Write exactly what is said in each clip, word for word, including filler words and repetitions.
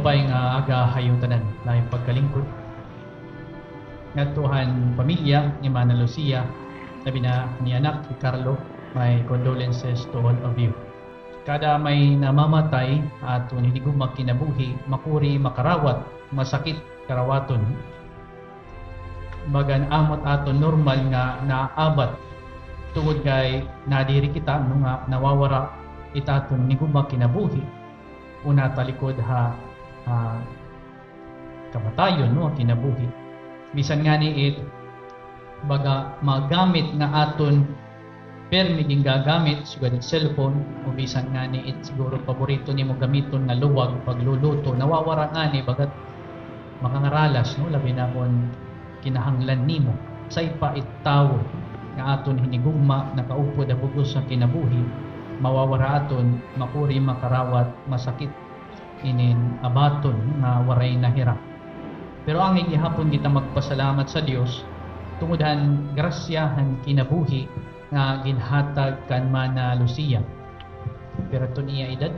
Maupay nga aga ha iyo tanan, lain pagkalingkod. Ngadto han pamilya ni Mana Lucia, labi na ni anak ni Carlo, my condolences to all of you. Kada may namamatay ha aton hinigugma kinabuhi, makuri makarawat, masakit karawaton. Bagan amo it aton normal nga naabat. Tungod kay nadiri kita, no, nga nawawara it aton hinigugma kinabuhi o natalikod ha, ha kamatayon, no, kinabuhi. Bisan ngani it baga mga gamit nga aton permi gingagamit, sugad it cellphone, o bisan ngani it siguro paborito nimo gamiton nga luwag pagluluto, nawawara ngani baga't makangaralas, no, labi na kon kinahanglan nimo. Asya pa it tawo nga aton hinigugma nakaupod ha bug-os nga kinabuhi, mawawara aton, makuri makarawat, masakit inin abaton nga waray na hira. Pero angay gihapon kita magpasalamat sa Dios tungod han grasya han kinabuhi nga ginhatag kan Mana Lucia. Pero aton iya edad,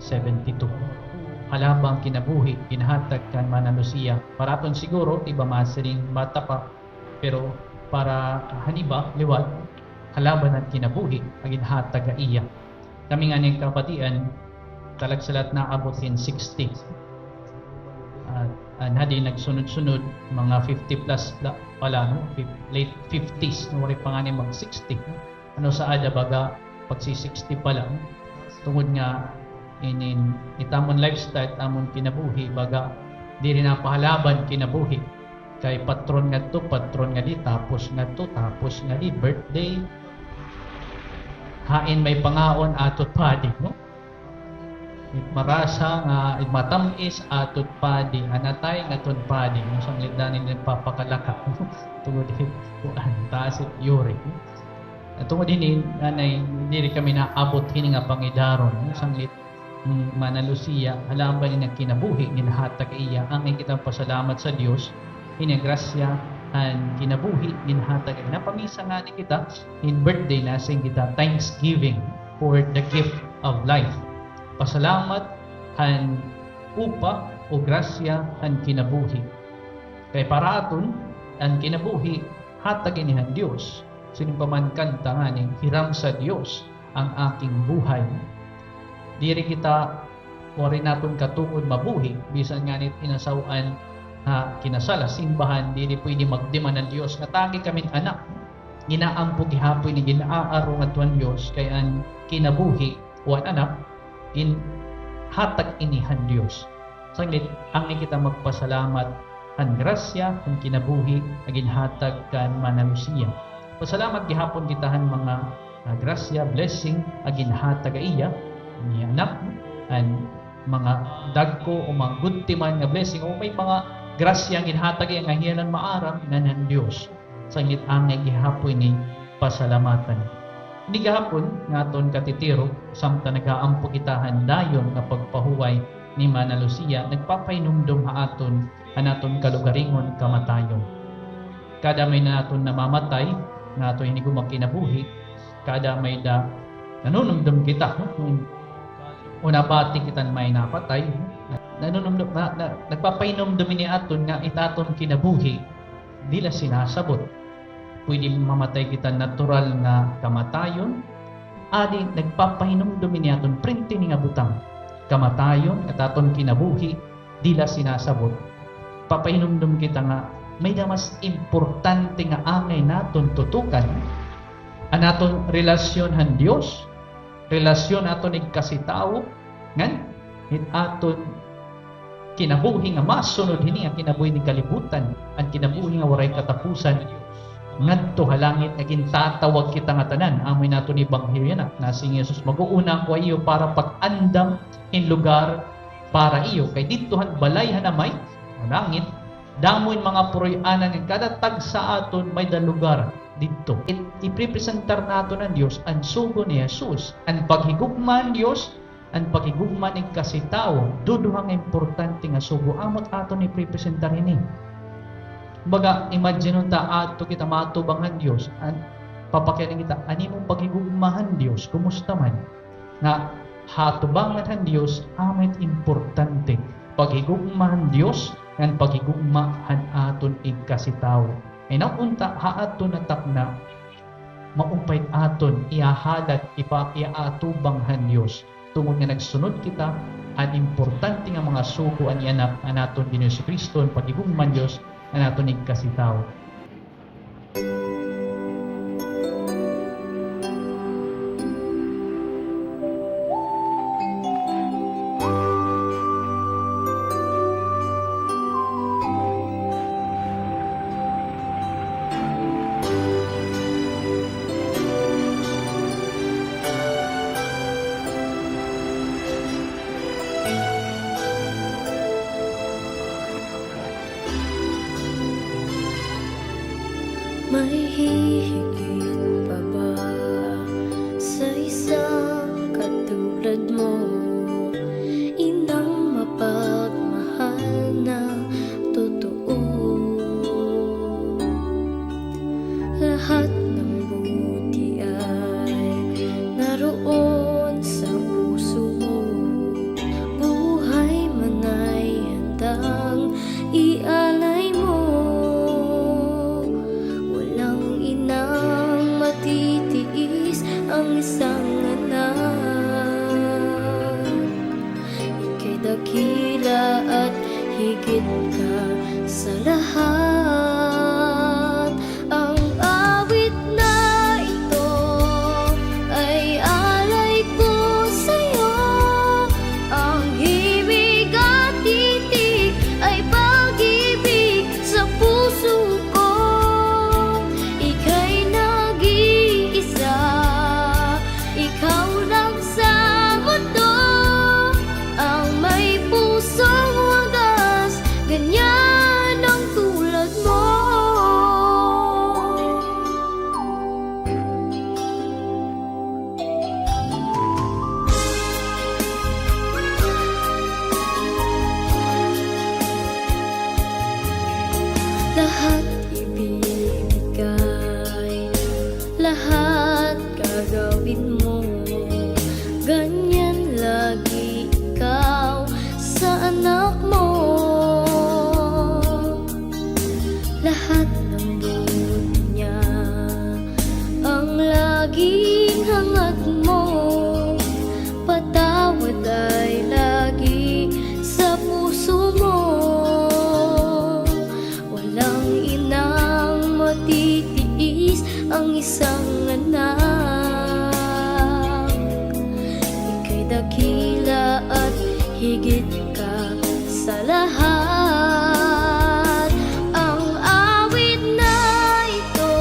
seventy-two. Halaba han kinabuhi ginhatag kan Mana Lucia. Para aton siguro, iba masiring bata pa, pero para han iba, liwat, halaba han kinabuhi nga ginhatag ha iya. Kami ngani kabatian, talagsa la it naabot hin sixty. At, ah, hadi nagsunod-sunod, mga fifty plus la pala, no? Fif-, late fifties, no? Waray pa ngani mag-sixty, no? Ano sa ada baga, pagsi-sixty pa la, no? Tungod nga, inin, it amon lifestyle, it amon kinabuhi, baga, diri na pahalaba an kinabuhi. Kay patron ngadto, patron ngadi, tapos ngadto, tapos ngadi, birthday. Hain may pangaon, atot padi, no? It marasa nga, it matam-is, atot padi. An atay, ngadton padi. An sanglit dani nagpapakalaka. Tungod hit, kuan, taas it uric. Tungod hini, nanay, diri kami naabot hini nga pangidaron. An sanglit, Hmm, Mana Lucia, halaba hini nga kinabuhi, ginhatag ha iya, angay kita magpasalamat sa Dios, hini nga grasya han kinabuhi, ginhatag ha iya. Napamisa ngani kita, hin birthday, nasiring kita, thanksgiving for the gift of life. Pasalamat han upa o grasya han kinabuhi. Kay para aton, an kinabuhi, hatag ini han Dios. Siring pa man kanta ngani, hiram sa Dios ang aking buhay. Diri kita, waray naton katuod mabuhi, bisan ngani it inasaw-an ha kinasal ha simbahan, diri pwede magdemand an Dios nga tagi kami hin anak. Ginaampo gihapon ini, gin-aaro ngadto han Dios, kay an kinabuhi o an anak, ginhatag ini han Dios. Sanglit, angay kita magpasalamat han grasya, han kinabuhi nga ginhatag kan Mana Lucia. Pasalamat gihapon kita han mga, ah, grasya, blessing, nga ginhatag ha iya, an iya anak, an mga dagko o mga gudtiman nga blessing, o may mga grasya nga ginhatag ha iya nga hiya la an maaram, ngan han Dios. Sanglit angay gihapon ini pasalamatan. Ini gihapon nga aton katitirok, samtang nagaampo kita han dayon nga pagpahuway ni Mana Lucia, nagpapahinumdom ha aton an aton kalugaringon kamatayon. Kada may naton namamatay nga aton hinigugma kinabuhi, kada may-ada nanunumdom kita, no? Kun, o nabati kita may napatay, nanunumdom, na, na, nagpapahinumdom ini aton nga it aton kinabuhi diri la sinasabot. Pwede mamatay kita natural nga kamatayon. Adi, nagpapahinumdom ini aton, prente ini nga butang. Kamatayon, it aton kinabuhi, diri la sinasabot. Papahinumdom kita nga may-ada mas importante nga angay naton tutukan. An aton relasyon han Dios, relasyon aton igkasitawo, ngan it aton kinabuhi nga masunod hini, an kinabuhi hini kalibutan, an kinabuhi nga waray katapusan, ngadto ha langit nga gintatawag kita ngatanan. Amo ini aton ebanghelyo na, nasiring hi Jesus, "Mag-uuna ako ha iyo para pag-andam hin lugar para iyo." Kay didto han balay han Amay, ha langit, damo hin mga puroy-anan nga kada tagsa aton may-ada lugar didto. It, iprepresentar naton han Dios an sugo ni Jesus, an paghigugma han Dios, an paghigugma han igkasitawo, duduha nga importante nga sugo, amo it aton iprepresentar hini. Kumbaga, imagine unta, adto kita matubang han Dios, an, papakiana kita, an imo paghigugma han Dios, kumusta man? Nga, ha atubangan han Dios, amo it importante. Paghigugma han Dios, ngan paghigugma han aton igkasitawo. Ay, ngan unta, ha aton natakna, maupay aton ihahalad, ipa-, ihaatubang han Dios. Tungod nga nagsunod kita han importante nga mga sugo han iya Anak, an aton Ginoong Jesucristo, an paghigugma han Dios, an aton igkasitawo. May hihigit pa ba sa isang katulad mo, inang mapagmahal na totoo? Lahat ng buti ay naroon sa puso mo. Buhay man ay handang ialay mo. Walang inang matitiis ang isang anak. Ika'y dakila at higit ka sa lahat. Ang awit na ito ay alay ko sa'yo. Ang himig at titig ay pag-ibig sa puso ko. Ika'y nag-iisa, ikaw lang sa mundo ang may pusong wagas, ganyan ang tulad mo. Lahat ibibigay, lahat gagawin mo. Ganyan lagi ikaw sa anak mo. Lahat ng buhay niya ang laging hangad mo. Patawad ay lagi sa puso mo. Walang inang matitiis ang isang anak. Ika'y dakila at higit ka sa lahat. Ang awit na ito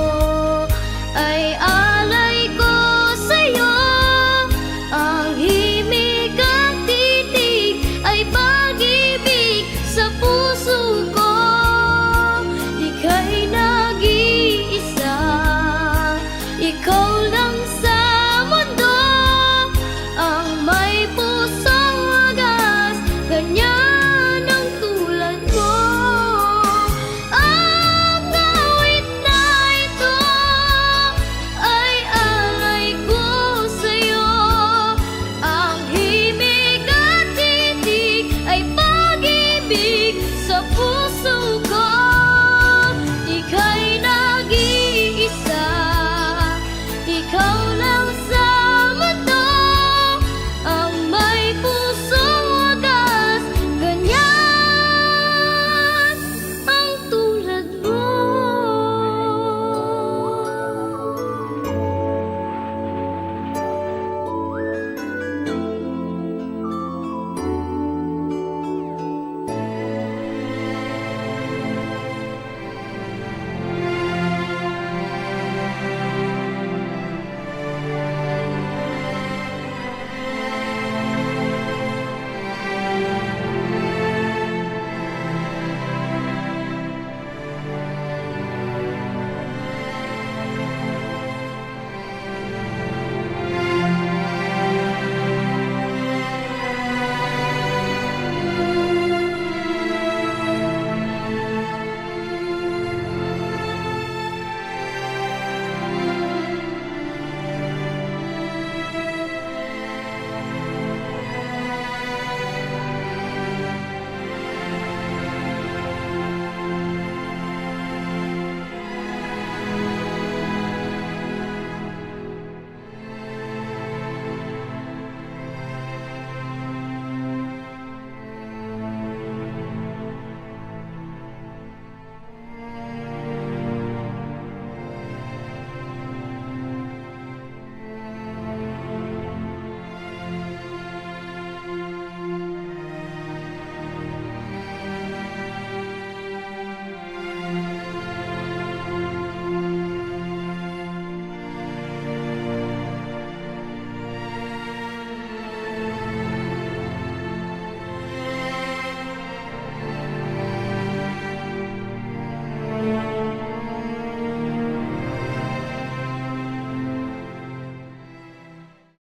ay alay ko sa'yo. Ang himig at titig ay pag-ibig sa puso ko. Ika'y nag-iisa, ikaw lang